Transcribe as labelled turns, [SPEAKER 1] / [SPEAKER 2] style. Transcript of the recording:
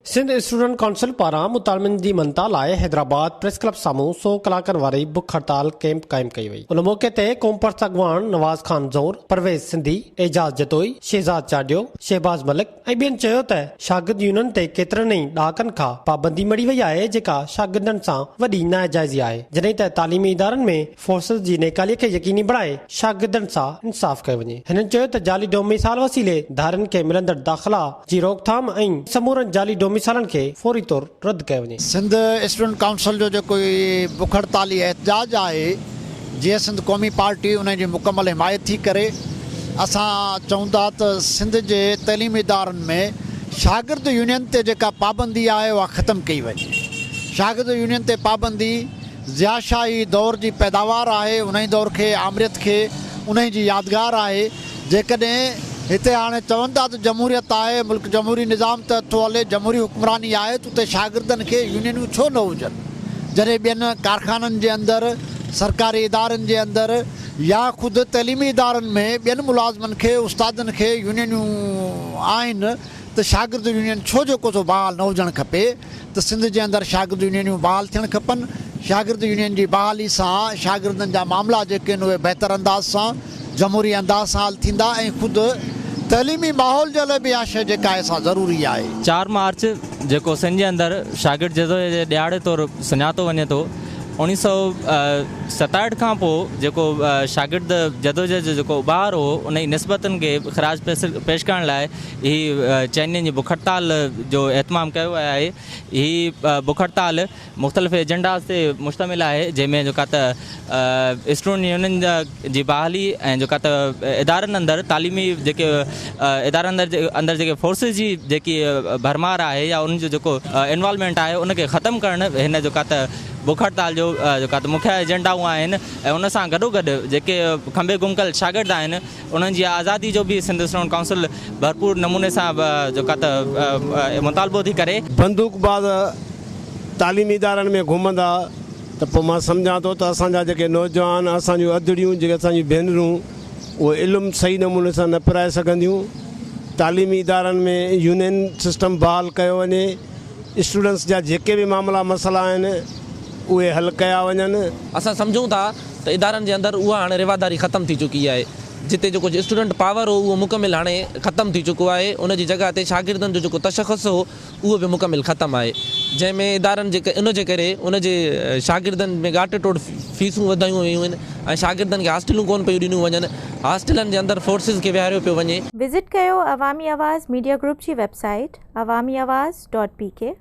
[SPEAKER 1] Sindh student council پاران مطالبن جي مڃتا لاء حيدرآباد پريس ڪلب سامهون سئو ڪلاڪن واري بک هڙتال ڪئمپ قائم ڪئي وئي. ان موقعي تي قومپرست اڳواڻ نواز خان زئور، پرويز سنڌي، اعجاز جتوئي، شهزاد چانڊيو، شهباز ملڪ ۽ ٻين چيو ته شاگرد يونين تي ڪيترن ئي ڏهاڪن کان پابندي مڙهي وئي آهي جيڪا شاگردن سان وڏي ناجائزي آهي جڏهن ته تعليمي ادارن ۾ فورسز جي نيڪالي کي يقيني بڻائي شاگردن سان انصاف ڪيو وڃي. هنن چيو ته جعلي ڊوميسال وسيلي ڌارين کي ملندڙ داخلا جي روڪٿام ۽ سمورن جعلي ڊوميسالن کي فوري طور رد ڪيو وڃي.
[SPEAKER 2] سنڌ اسٽوڊنٽ ڪائونسل جو جيڪو هي بک هڙتالي احتجاج آهي، جيئي سنڌ قومي پارٽي ان جي مڪمل حمايت ٿي ڪري. اسان چئون ٿا ته سنڌ جي تعليمي ادارن ۾ شاگرد يونين تي جيڪا پابندي آهي اها ختم ڪئي وڃي. شاگرد يونين تي پابندي ضياء شاهي دور جي پيداوار آهي، انهي دور کي آمريت کي انهي جي يادگار آهي، جيڪڏهن هتي هاڻي چون ٿا ته جمهوريت آهي، ملڪ جمهوري نظام تحت ٿو هلي، جمهوري حڪمراني آهي ته اتي شاگردن کي يونينون ڇو نه هجن، جڏهن ٻين ڪارخانن جي اندر، سرڪاري ادارن جي اندر يا خود تعليمي ادارن ۾ ٻين ملازمن کي، استادن کي يونينيون آهن ته شاگرد يونين ڇو جيڪو سو بحال نه هجڻ کپي. ته سنڌ جي اندر شاگرد يونينيون بحال ٿيڻ کپن، شاگرد يونين جي بحالي سان شاگردن جا معاملا جيڪي آهن اهي بهتر انداز سان جمهوري انداز سان حل ٿيندا ۽ خود تعليمي ماحول جي لاء به اها شيء جيڪا آهي سا ضروري آهي.
[SPEAKER 3] چار مارچ جيڪو سنڌ جي اندر شاگرد جدوجهد جي ڏهاڙي طور سڃاتو وڃي ٿو، اوڻيهه سئو ستاهٺ کان پوء جيڪو شاگرد جدوجهد جو جيڪو اڀار هو ان جي نسبتن کي خراج پيش ڪرڻ لاء هي چئن ڏينهن جي بک هڙتال جو اهتمام ڪيو ويو آهي. هي بک هڙتال مختلف ايجنڊاز تي مشتمل آهي جنهن ۾ جيڪا ته اسٽوڊنٽ يونين جي بحالي ۽ جيڪا ته ادارن اندر تعليمي جيڪي ادارن اندر جيڪي فورسز جي جيڪي ڀرمار آهي يا انهن جو جيڪو انوالومينٽ آهي ان کي ختم ڪرڻ هن جيڪا ته بک هڙتال جو جيڪا ته مکيه ايجنڊائون آهن ۽ ان سان گڏوگڏ جيڪي کنڀي گم ڪيل شاگرد آهن انهن جي آزادي جو به سنڌ اسٽوڊنٽ ڪائونسل ڀرپور نموني سان جيڪا ته مطالبو ٿي ڪري.
[SPEAKER 4] بندوق باز تعليمي ادارن ۾ گهمندا ته پوء مان سمجهان ٿو ته اسان جا جيڪي نوجوان اسان جون ادڙيون جيڪي اسان جون ڀينرون اهي علم صحيح نموني سان نه پرائي سگهنديون تعليمي ادارن ۾ يونين سسٽم بحال ڪيو وڃي اسٽوڊنٽس جا جيڪي به معاملا مسئلا آهن اهي حل ڪيا وڃن.
[SPEAKER 5] اسان سمجهون ٿا ته ادارن جي اندر اها هاڻي رواداري ختم ٿي چڪي آهي جتي جو ڪجهه اسٽوڊنٽ پاور هو اهو مڪمل هاڻي ختم ٿي چڪو آهي ان جي جڳهه تي شاگردن جو جيڪو تشخص هو اهو به مڪمل ختم آهي جنهن ۾ ادارن جي ان جي ڪري ان جي شاگردن ۾ ڳاٽي ٽوڙ فيسون وڌايون ويون آهن ۽ شاگردن کي هاسٽلون ڪونه پيون ڏنيون وڃن هاسٽلن جي اندر فورسز کي ويهاريو پيو وڃي.
[SPEAKER 6] وزٽ ڪيو عوامي آواز ميڊيا گروپ جي web site Awami Awaz dot P K.